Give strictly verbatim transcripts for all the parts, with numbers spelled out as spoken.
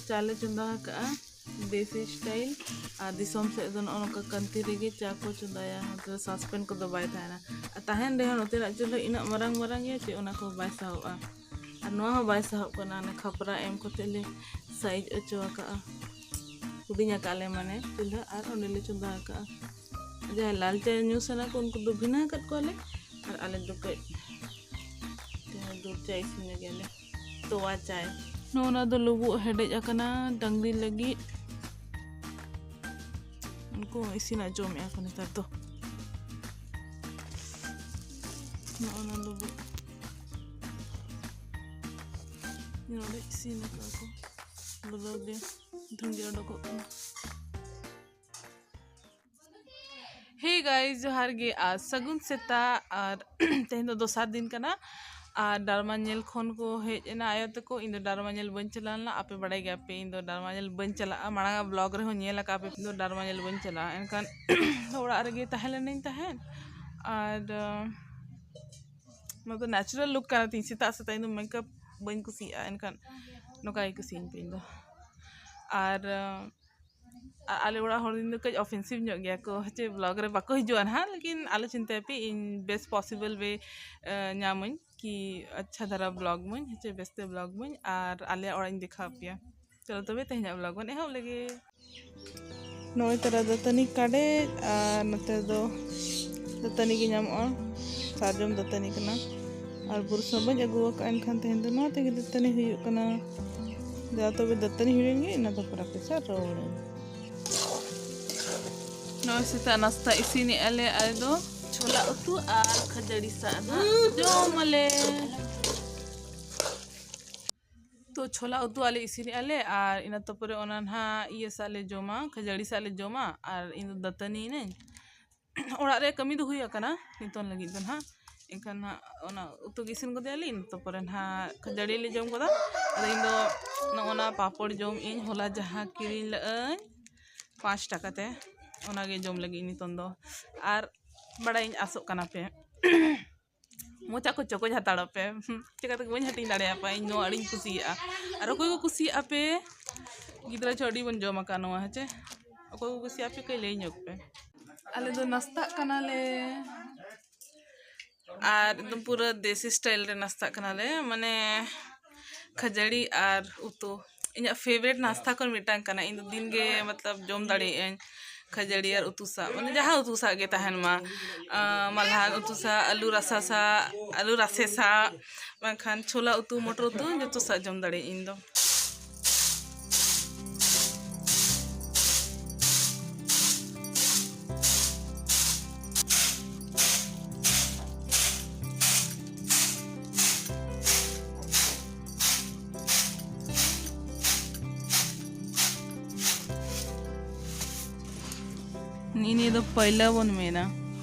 ᱪᱟ ᱞᱮ ᱪᱚᱸᱫᱟ ᱟᱠᱟᱫᱼᱟ ᱫᱮᱥᱤ ᱥᱴᱟᱭᱤᱞ᱾ ᱟᱨ ᱫᱤᱥᱚᱢ ᱥᱮᱫ ᱫᱚ ᱱᱚᱜᱼᱚ ᱱᱚᱝᱠᱟ ᱠᱟᱱᱛᱤ ᱨᱮᱜᱮ ᱪᱟ ᱠᱚ ᱪᱚᱸᱫᱟᱭᱟ, ᱱᱚᱛᱮ ᱫᱚ ᱥᱟᱥᱯᱮᱱ ᱠᱚᱫᱚ ᱵᱟᱭ ᱛᱟᱦᱮᱱᱟ᱾ ᱟᱨ ᱛᱟᱦᱮᱱ ᱨᱮᱦᱚᱸ ᱱᱚᱛᱮᱱᱟᱜ ᱪᱩᱞᱦᱟᱹ ᱤᱱᱟᱹᱜ ᱢᱟᱨᱟᱝ ᱢᱟᱨᱟᱝ ᱜᱮᱭᱟ ᱡᱮ ᱚᱱᱟ ᱠᱚ ᱵᱟᱭ ᱥᱟᱦᱚᱵᱼᱟ᱾ ᱟᱨ ᱱᱚᱣᱟ ᱦᱚᱸ ᱵᱟᱭ ᱥᱟᱦᱚᱵ ᱠᱟᱱᱟ, ᱚᱱᱮ ᱠᱷᱟᱯᱨᱟ ᱮᱢ ᱠᱟᱛᱮ ᱞᱮ ᱥᱟᱭᱤᱡ ᱦᱚᱪᱚ ᱟᱠᱟᱫᱼᱟ, ᱦᱩᱰᱤᱧ ᱟᱠᱟᱫ ᱞᱮ ᱢᱟᱱᱮ ᱪᱩᱞᱦᱟᱹ, ᱟᱨ ᱚᱸᱰᱮ ᱞᱮ ᱪᱚᱸᱫᱟ ᱟᱠᱟᱫᱼᱟ᱾ ᱡᱟᱦᱟᱸᱭ ᱞᱟᱞ ᱪᱟ ᱧᱩ ᱥᱟᱱᱟ ᱠᱚ ᱩᱱᱠᱩ ᱫᱚ ᱵᱷᱤᱱᱟᱹ ᱟᱠᱟᱫ ᱠᱚᱣᱟᱞᱮ, ᱟᱨ ᱟᱞᱮ ᱫᱚ ᱠᱟᱹᱡ ᱫᱩᱫᱷ ᱪᱟ ᱤᱥᱤᱱ ᱞᱟᱹᱜᱤᱫ ᱟᱞᱮ ᱛᱚᱣᱟ ᱪᱟᱭ᱾ ᱱᱚᱜᱼᱚ ᱱᱟ ᱫᱚ ᱞᱩᱵᱩᱜ ᱦᱮᱰᱮᱡ ᱟᱠᱟᱱᱟ ᱰᱟᱝᱨᱤ ᱞᱟᱹᱜᱤᱫ᱾ ᱩᱱᱠᱩ ᱤᱥᱤᱱ ᱟᱸᱡᱚᱢᱮᱫᱼᱟ ᱠᱚ ᱱᱮᱛᱟᱨ ᱫᱚ᱾ ᱱᱚᱜᱼᱚ ᱱᱟ ᱞᱩᱵᱩᱜ ᱱᱚᱰᱮ ᱤᱥᱤᱱ ᱟᱠᱟᱫ ᱠᱚ, ᱞᱚᱞᱚ ᱜᱮ ᱫᱷᱩᱸᱡᱟᱹ ᱚᱰᱚᱠᱚᱜ ᱠᱟᱱᱟ᱾ Hey guys, ᱡᱚᱦᱟᱨ ᱜᱮ ᱟᱨ ᱥᱟᱹᱜᱩᱱ ᱥᱮᱛᱟᱜ᱾ ᱟᱨ ᱛᱮᱦᱮᱧ ᱫᱚ ᱫᱚᱥᱟᱨ ᱫᱤᱱ ᱠᱟᱱᱟ᱾ ᱟᱨ ᱰᱟᱨᱢᱟ ᱧᱮᱞ ᱠᱷᱚᱱ ᱠᱚ ᱦᱮᱡ ᱮᱱᱟ ᱟᱭᱳ ᱛᱟᱠᱚ᱾ ᱤᱧ ᱫᱚ ᱰᱟᱨᱢᱟ ᱧᱮᱞ ᱵᱟᱹᱧ ᱪᱟᱞᱟᱣ ᱞᱮᱱᱟ᱾ ᱟᱯᱮ ᱵᱟᱲᱟᱭ ᱜᱮᱭᱟᱯᱮ, ᱤᱧ ᱫᱚ ᱰᱟᱨᱢᱟ ᱧᱮᱞ ᱵᱟᱹᱧ ᱪᱟᱞᱟᱜᱼᱟ᱾ ᱢᱟᱲᱟᱝ ᱟᱜ vlog ᱨᱮᱦᱚᱸ ᱧᱮᱞ ᱟᱠᱟᱫ ᱯᱮ, ᱤᱧ ᱫᱚ ᱰᱟᱨᱢᱟ ᱧᱮᱞ ᱵᱟᱹᱧ ᱪᱟᱞᱟᱜᱼᱟ᱾ ᱮᱱᱠᱷᱟᱱ ᱚᱲᱟᱜ ᱨᱮᱜᱮ ᱛᱟᱦᱮᱸ ᱞᱮᱱᱟᱹᱧ ᱛᱟᱦᱮᱸᱫ᱾ ᱟᱨ ᱟᱸ, ᱱᱚᱣᱟ ᱫᱚ natural look ᱠᱟᱱᱟ ᱛᱤᱧ᱾ ᱥᱮᱛᱟᱜ ᱥᱮᱛᱟᱜ ᱤᱧ ᱫᱚ makeup ᱵᱟᱹᱧ ᱠᱩᱥᱤᱭᱟᱜᱼᱟ, ᱮᱱᱠᱷᱟᱱ ᱱᱚᱝᱠᱟ ᱜᱮ ᱠᱩᱥᱤᱭᱟᱹᱧ ᱯᱮ ᱤᱧ ᱫᱚ᱾ ᱟᱨ ᱟᱸ, ᱟ-, ᱟᱞᱮ ᱚᱲᱟᱜ ᱦᱚᱲ ᱤᱧ ᱫᱚ ᱠᱟᱹᱡ offensive ᱧᱚᱜ ᱜᱮᱭᱟ ᱠᱚ, ᱦᱮᱸ ᱪᱮ, vlog ᱨᱮ ᱵᱟᱠᱚ ᱦᱤᱡᱩᱜᱼᱟ ᱱᱟᱦᱟᱜ, ᱞᱮᱠᱤᱱ ᱟᱞᱚ ᱪᱤᱱᱛᱟᱹᱭ ᱯᱮ, ᱤᱧ best possible way, ᱮ, ᱧᱟᱢᱟᱹᱧ ᱠᱤ ᱟᱪᱪᱷᱟ ᱫᱷᱟᱨᱟ vlog ᱢᱟᱹᱧ, ᱦᱮᱸ ᱪᱮ, ᱵᱮᱥᱛᱮ vlog ᱢᱟᱹᱧ ᱟᱨ ᱟᱞᱮᱭᱟᱜ ᱚᱲᱟᱜ ᱤᱧ ᱫᱮᱠᱷᱟᱣ ᱯᱮᱭᱟ᱾ ᱪᱚᱞᱚ ᱛᱚᱵᱮ ᱛᱮᱦᱮᱧᱟᱜ vlog ᱵᱚᱱ ᱮᱦᱚᱵ ᱞᱮᱜᱮ᱾ ᱱᱚᱜᱼᱚᱭ ᱛᱟᱨᱟ ᱫᱟᱹᱛᱟᱹᱱᱤ ᱠᱟᱰᱮᱡ, ᱟᱨ ᱱᱚᱛᱮ ᱫᱚ ᱫᱟᱹᱛᱟᱹᱱᱤ ᱜᱮ ᱧᱟᱢᱚᱜᱼᱟ, ᱥᱟᱨᱡᱚᱢ ᱫᱟᱹᱛᱟᱹᱱᱤ ᱠᱟᱱᱟ᱾ ᱟᱨ ᱵᱩᱨᱥᱟ ᱵᱟᱹᱧ ᱟᱹᱜᱩ ᱟᱠᱟᱫᱼᱟ, ᱮᱱᱠᱷᱟᱱ ᱛᱮᱦᱮᱧ ᱫᱚ ᱱᱚᱣᱟ ᱛᱮᱜᱮ ᱫᱟᱹᱛᱟᱹᱱᱤ ᱦᱩᱭᱩᱜ ᱠᱟᱱᱟ᱾ ᱡᱟ ᱛᱚᱵᱮ ᱫᱟᱹᱛᱟᱹᱱᱤ ᱦᱩᱭᱮᱱ ᱜᱮ, ᱤᱱᱟᱹ ᱛᱟᱨᱯᱚᱨ ᱟᱯᱮ ᱥᱟᱶ ᱨᱚᱲᱟᱹᱧ᱾ ᱱᱚᱜᱼᱚᱭ ᱥᱮᱛᱟᱜ ᱱᱟᱥᱛᱟ ᱤᱥᱤᱱᱮᱜᱼᱟ ᱞᱮ, ᱟᱞᱮ ᱫᱚ ᱪᱷᱳᱞᱟ ᱩᱛᱩ ᱟᱨ ᱠᱷᱟᱹᱡᱟᱹᱲᱤ ᱥᱟᱜ ᱱᱟᱜ ᱡᱚᱢ ᱟᱞᱮ᱾ ᱛᱚ ᱪᱷᱳᱞᱟ ᱩᱛᱩ ᱟᱞᱮ ᱤᱥᱤᱱᱮᱜᱼᱟ ᱞᱮ, ᱟᱨ ᱤᱱᱟᱹ ᱛᱟᱨᱯᱚᱨᱮ ᱚᱱᱟ ᱱᱟᱦᱟᱜ ᱤᱭᱟᱹ ᱥᱟᱜ ᱞᱮ ᱡᱚᱢᱟ, ᱠᱷᱟᱹᱡᱟᱹᱲᱤ ᱥᱟᱜ ᱞᱮ ᱡᱚᱢᱟ, ᱟᱨ ᱤᱧ ᱫᱚ ᱫᱟᱹᱛᱟᱹᱱᱤ ᱮᱱᱟᱹᱧ᱾ ᱚᱲᱟᱜ ᱨᱮᱭᱟᱜ ᱠᱟᱹᱢᱤ ᱫᱚ ᱦᱩᱭ ᱟᱠᱟᱱᱟ ᱱᱤᱛᱚᱝ ᱞᱟᱹᱜᱤᱫ ᱫᱚ ᱱᱟᱦᱟᱜ, ᱮᱱᱠᱷᱟᱱ ᱱᱟᱦᱟᱜ ᱚᱱᱟ ᱩᱛᱩ ᱜᱮ ᱤᱥᱤᱱ ᱜᱚᱫᱮᱜᱼᱟ ᱞᱤᱧ, ᱤᱱᱟᱹ ᱛᱟᱨᱯᱚᱨᱮ ᱱᱟᱦᱟᱜ ᱠᱷᱟᱹᱡᱟᱹᱲᱤ ᱞᱮ ᱡᱚᱢ ᱜᱚᱫᱟ᱾ ᱟᱫᱚ ᱤᱧ ᱫᱚ ᱱᱚᱜᱼᱚ ᱱᱟ ᱯᱟᱯᱚᱲ ᱡᱚᱢ ᱤᱧ, ᱦᱚᱞᱟ ᱡᱟᱦᱟᱸ ᱠᱤᱨᱤᱧ ᱞᱮᱫᱟᱹᱧ ᱯᱟᱸᱪ ᱴᱟᱠᱟ ᱛᱮ, ᱚᱱᱟ ᱜᱮ ᱡᱚᱢ ᱞᱟᱹᱜᱤᱫ ᱤᱧ ᱱᱤᱛᱚᱝ ᱫᱚ᱾ ᱟᱨ ᱵᱟᱲᱟᱭᱤᱧ ᱟᱥᱚᱜ ᱠᱟᱱᱟ ᱯᱮ᱾ ᱢᱚᱪᱟ ᱠᱚ ᱪᱚᱠᱚᱡ ᱦᱟᱛᱟᱲᱚᱜ ᱯᱮ᱾ ᱪᱤᱠᱟᱹᱛᱮ ᱵᱟᱹᱧ ᱦᱟᱹᱴᱤᱧ ᱫᱟᱲᱮᱭᱟᱯᱮᱭᱟ, ᱤᱧ ᱱᱚᱣᱟ ᱟᱹᱰᱤᱧ ᱠᱩᱥᱤᱭᱟᱜᱼᱟ᱾ ᱟᱨ ᱚᱠᱚᱭ ᱠᱚ ᱠᱩᱥᱤᱭᱟᱜᱼᱟ ᱯᱮ, ᱜᱤᱫᱽᱨᱟᱹ ᱪᱚ ᱟᱹᱰᱤ ᱵᱚᱱ ᱡᱚᱢ ᱟᱠᱟᱫ ᱱᱚᱣᱟ, ᱦᱮᱸ ᱪᱮ? ᱚᱠᱚᱭ ᱠᱚ ᱠᱩᱥᱤᱭᱟᱜᱼᱟ ᱯᱮ, ᱠᱟᱹᱡ ᱞᱟᱹᱭ ᱧᱚᱜ ᱯᱮ᱾ ᱟᱞᱮ ᱫᱚ ᱱᱟᱥᱛᱟᱜ ᱠᱟᱱᱟᱞᱮ᱾ ᱟᱨ ᱮᱠᱫᱚᱢ ᱯᱩᱨᱟᱹ ᱫᱮᱥᱤ style ᱨᱮ ᱱᱟᱥᱛᱟᱜ ᱠᱟᱱᱟᱞᱮ, ᱢᱟᱱᱮ ᱠᱷᱟᱹᱡᱟᱹᱲᱤ ᱟᱨ ᱩᱛᱩ᱾ ᱤᱧᱟᱹᱜ favourite ᱱᱟᱥᱛᱟ ᱠᱷᱚᱱ ᱢᱤᱫᱴᱟᱝ ᱠᱟᱱᱟ᱾ ᱤᱧ ᱫᱚ ᱫᱤᱱ ᱜᱮ ᱢᱚᱛᱞᱚᱵ ᱡᱚᱢ ᱫᱟᱲᱮᱭᱟᱜ ᱟᱹᱧ ᱠᱷᱟᱹᱡᱟᱹᱲᱤ ᱟᱨ ᱩᱛᱩ ᱥᱟᱜ, ᱢᱟᱱᱮ ᱡᱟᱦᱟᱸ ᱩᱛᱩ ᱥᱟᱜ ᱜᱮ ᱛᱟᱦᱮᱱ ᱢᱟ᱾ ᱟᱸ, ᱢᱟᱞᱦᱟᱱ ᱩᱛᱩ ᱥᱟᱜ, ᱟᱹᱞᱩ ᱨᱟᱥᱟ ᱥᱟᱜ, ᱟᱹᱞᱩ ᱨᱟᱥᱮ ᱥᱟᱜ, ᱵᱟᱝᱠᱷᱟᱱ ᱪᱷᱳᱞᱟ ᱩᱛᱩ, ᱢᱚᱴᱚᱨ ᱩᱛᱩ, ᱡᱚᱛᱚ ᱥᱟᱜ ᱡᱚᱢ ᱫᱟᱲᱮᱭᱟᱜ ᱤᱧ ᱫᱚ᱾ ᱱᱤᱭᱟᱹ ᱱᱤᱭᱟᱹ ᱫᱚ ᱯᱟᱹᱭᱞᱟᱹ ᱵᱚᱱ ᱢᱮᱱᱟ᱾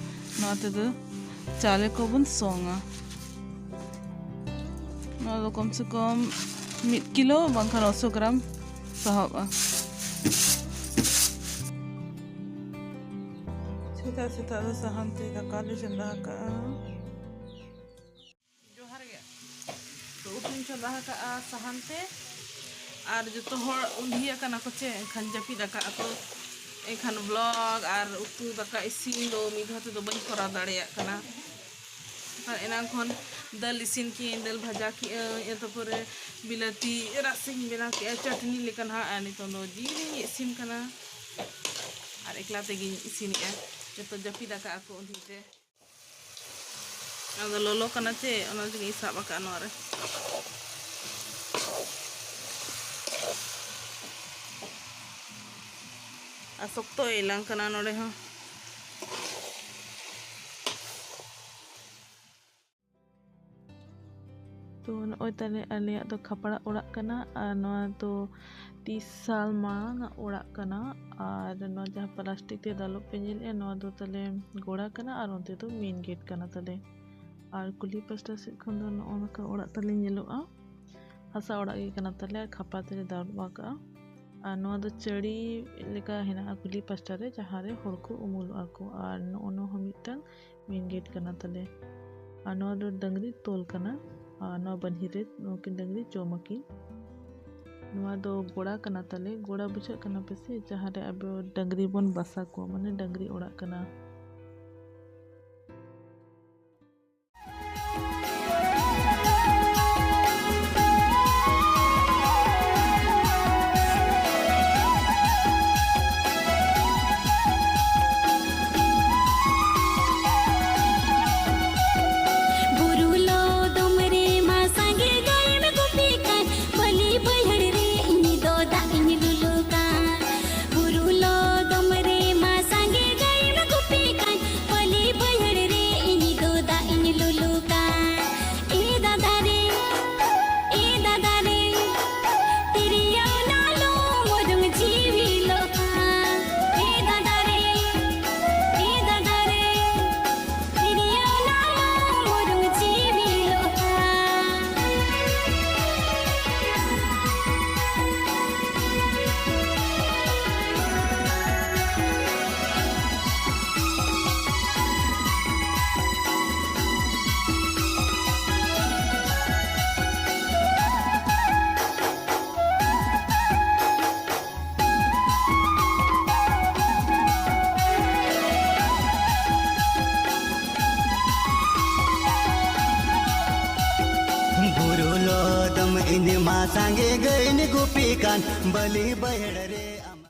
ᱱᱚᱣᱟ ᱛᱮᱫᱚ ᱪᱟᱣᱞᱮ ᱠᱚᱵᱚᱱ ᱥᱚᱝᱟ᱾ ᱱᱚᱣᱟ ᱫᱚ ᱠᱚᱢ ᱥᱮ ᱠᱚᱢ ᱢᱤᱫ ᱠᱤᱞᱳ ᱵᱟᱝᱠᱷᱟᱱ ᱱᱚᱥᱚ ᱜᱨᱟᱢ ᱥᱟᱦᱚᱵᱼᱟ᱾ ᱥᱮᱛᱟᱜ ᱥᱮᱛᱟᱜ ᱫᱚ ᱥᱟᱦᱟᱱ ᱛᱮ ᱫᱟᱠᱟ ᱞᱮ ᱪᱚᱸᱫᱟ ᱟᱠᱟᱜᱼᱟ᱾ ᱡᱚᱦᱟᱨ ᱜᱮ᱾ ᱛᱚ, ᱩᱛᱩᱧ ᱪᱚᱸᱫᱟ ᱟᱠᱟᱜᱼᱟ ᱥᱟᱦᱟᱱ ᱛᱮ, ᱟᱨ ᱡᱚᱛᱚ ᱦᱚᱲ ᱩᱸᱫᱷᱤ ᱟᱠᱟᱱᱟ ᱠᱚ ᱪᱮ, ᱮᱱᱠᱷᱟᱱ ᱡᱟᱹᱯᱤᱫ ᱟᱠᱟᱫ ᱟᱠᱚ᱾ ᱮᱱᱠᱷᱟᱱ vlog ᱟᱨ ᱩᱛᱩ ᱫᱟᱠᱟ ᱤᱥᱤᱱ ᱫᱚ ᱢᱤᱫ ᱫᱷᱟᱣ ᱛᱮᱫᱚ ᱵᱟᱹᱧ ᱠᱚᱨᱟᱣ ᱫᱟᱲᱮᱭᱟᱜ ᱠᱟᱱᱟ᱾ ᱟᱨ ᱮᱱᱟᱝ ᱠᱷᱚᱱ ᱫᱟᱹᱞ ᱤᱥᱤᱱ ᱠᱮᱜᱼᱟᱹᱧ, ᱫᱟᱹᱞ ᱵᱷᱟᱡᱟ ᱠᱮᱜᱼᱟᱹᱧ, ᱤᱱᱟᱹ ᱛᱟᱨᱯᱚᱨᱮ ᱵᱤᱞᱟᱹᱛᱤ ᱨᱟᱥᱮᱧ ᱵᱮᱱᱟᱣ ᱠᱮᱜᱼᱟ, ᱪᱟᱹᱴᱱᱤ ᱞᱮᱠᱟ ᱱᱟᱦᱟᱜ᱾ ᱟᱨ ᱱᱤᱛᱚᱝ ᱫᱚ ᱡᱤᱞᱤᱧ ᱤᱥᱤᱱ ᱠᱟᱱᱟ, ᱟᱨ ᱮᱠᱞᱟ ᱛᱮᱜᱮᱧ ᱤᱥᱤᱱᱮᱜᱼᱟ᱾ ᱡᱚᱛᱚ ᱡᱟᱹᱯᱤᱫ ᱟᱠᱟᱫ ᱟᱠᱚ ᱩᱱᱫᱤᱱ ᱛᱮ᱾ ᱟᱫᱚ ᱞᱚᱞᱚ ᱠᱟᱱᱟ ᱪᱮ, ᱚᱱᱟ ᱛᱮᱜᱮᱧ ᱥᱟᱵ ᱟᱠᱟᱫ ᱱᱚᱣᱟ ᱨᱮ᱾ ᱟᱨ ᱥᱚᱠᱛᱚ ᱮᱞᱟᱝ ᱠᱟᱱᱟ ᱱᱚᱰᱮ ᱦᱚᱸ᱾ ᱛᱚ ᱱᱚᱜᱼᱚᱭ ᱛᱟᱞᱮ ᱟᱞᱮᱭᱟᱜ ᱫᱚ ᱠᱷᱟᱯᱲᱟ ᱚᱲᱟᱜ ᱠᱟᱱᱟ, ᱟᱨ ᱱᱚᱣᱟ ᱫᱚ ᱛᱤᱥ ᱥᱟᱞ ᱢᱟᱲᱟᱝ ᱟᱜ ᱚᱲᱟᱜ ᱠᱟᱱᱟ᱾ ᱟᱨ ᱱᱚᱣᱟ ᱡᱟᱦᱟᱸ plastic ᱛᱮ ᱫᱟᱞᱚᱵ ᱯᱮ ᱧᱮᱞᱮᱫᱼᱟ, ᱱᱚᱣᱟ ᱫᱚ ᱛᱟᱞᱮ ᱜᱚᱲᱟ ᱠᱟᱱᱟ, ᱟᱨ ᱚᱱᱛᱮ ᱫᱚ main gate ᱠᱟᱱᱟ ᱛᱟᱞᱮ᱾ ᱟᱨ ᱠᱩᱞᱦᱤ ᱯᱟᱥᱴᱟ ᱥᱮᱫ ᱠᱷᱚᱱ ᱫᱚ ᱱᱚᱜᱼᱚ ᱱᱚᱝᱠᱟ ᱚᱲᱟᱜ ᱛᱟᱞᱮ ᱧᱮᱞᱚᱜᱼᱟ᱾ ᱦᱟᱥᱟ ᱚᱲᱟᱜ ᱜᱮ ᱠᱟᱱᱟ ᱛᱟᱞᱮ, ᱟᱨ ᱠᱷᱟᱯᱨᱟ ᱛᱮᱞᱮ ᱫᱟᱞᱚᱵ ᱟᱠᱟᱜᱼᱟ᱾ ᱟᱨ ᱱᱚᱣᱟ ᱫᱚ ᱪᱟᱹᱲᱤ ᱞᱮᱠᱟ ᱦᱮᱱᱟᱜᱼᱟ ᱠᱩᱞᱦᱤ ᱯᱟᱥᱴᱟ ᱨᱮ, ᱡᱟᱦᱟᱸ ᱨᱮ ᱦᱚᱲ ᱠᱚ ᱩᱢᱩᱞᱚᱜᱼᱟ ᱠᱚ᱾ ᱟᱨ ᱱᱚᱜᱼᱚ ᱱᱚᱣᱟ ᱦᱚᱸ ᱢᱤᱫᱴᱟᱝ main gate ᱠᱟᱱᱟ ᱛᱟᱞᱮ᱾ ᱟᱨ ᱱᱚᱣᱟ ᱫᱚ ᱰᱟᱹᱝᱨᱤ ᱛᱚᱞ ᱠᱟᱱᱟ᱾ ᱟᱨ ᱱᱚᱣᱟ ᱵᱟᱹᱱᱦᱤ ᱨᱮ ᱱᱩᱠᱤᱱ ᱰᱟᱹᱝᱨᱤ ᱡᱚᱢ ᱟᱹᱠᱤᱱ᱾ ᱱᱚᱣᱟ ᱫᱚ ᱜᱚᱲᱟ ᱠᱟᱱᱟ ᱛᱟᱞᱮ᱾ ᱜᱚᱲᱟ ᱵᱩᱡᱷᱟᱹᱜ ᱠᱟᱱᱟ ᱯᱮᱥᱮ, ᱡᱟᱦᱟᱸ ᱨᱮ ᱟᱵᱚ ᱰᱟᱹᱝᱨᱤ ᱵᱚᱱ ᱵᱟᱥᱟ ᱠᱚᱣᱟ, ᱢᱟᱱᱮ ᱰᱟᱹᱝᱨᱤ ᱚᱲᱟᱜ ᱠᱟᱱᱟ᱾ ᱵᱩᱨᱩ ᱞᱚᱫᱚᱢ ᱨᱮ ᱢᱟ ᱥᱟᱸᱜᱮ ᱜᱟᱹᱭᱮᱢ ᱜᱩᱯᱤ ᱠᱟᱱ, ᱵᱟᱹᱞᱤ ᱵᱟᱹᱭᱦᱟᱹᱲ ᱨᱮ ᱤᱧ ᱫᱚ ᱫᱟᱜ ᱤᱧ ᱞᱩᱞᱩ ᱠᱟᱱ᱾ ᱵᱩᱨᱩ ᱞᱚᱫᱚᱢ ᱨᱮ ᱢᱟ ᱥᱟᱸᱜᱮ ᱜᱟᱹᱭᱮᱢ ᱜᱩᱯᱤ ᱠᱟᱱ, ᱵᱟᱹᱞᱤ ᱵᱟᱹᱭᱦᱟᱹᱲ ᱨᱮ ᱤᱧ ᱫᱚ ᱫᱟᱜ ᱤᱧ ᱞᱩᱞᱩ ᱠᱟᱱ᱾ ᱮ ᱫᱟᱫᱟ ᱨᱮ, ᱮ ᱫᱟᱫᱟ ᱨᱮ, ᱛᱤᱨᱭᱳ ᱱᱟᱞᱚ ᱢᱚᱨᱚᱝ ᱡᱤᱣᱤ ᱞᱚᱠᱟ᱾ ᱮ ᱫᱟᱫᱟ ᱨᱮ, ᱮ ᱫᱟᱫᱟ ᱨᱮ, ᱛᱤᱨᱭᱳ ᱱᱟᱞᱚ ᱢᱚᱨᱚᱝ ᱡᱤᱣᱤ ᱞᱚᱠᱟ᱾ ᱵᱩᱨᱩ ᱞᱚᱫᱚᱢ ᱤᱧ ᱢᱟ ᱥᱟᱸᱜᱮ ᱜᱟᱹᱭᱤᱧ ᱜᱩᱯᱤ ᱠᱟᱱ, ᱵᱟᱹᱞᱤ ᱵᱟᱹᱭᱦᱟᱹᱲ ᱨᱮ ᱟᱢ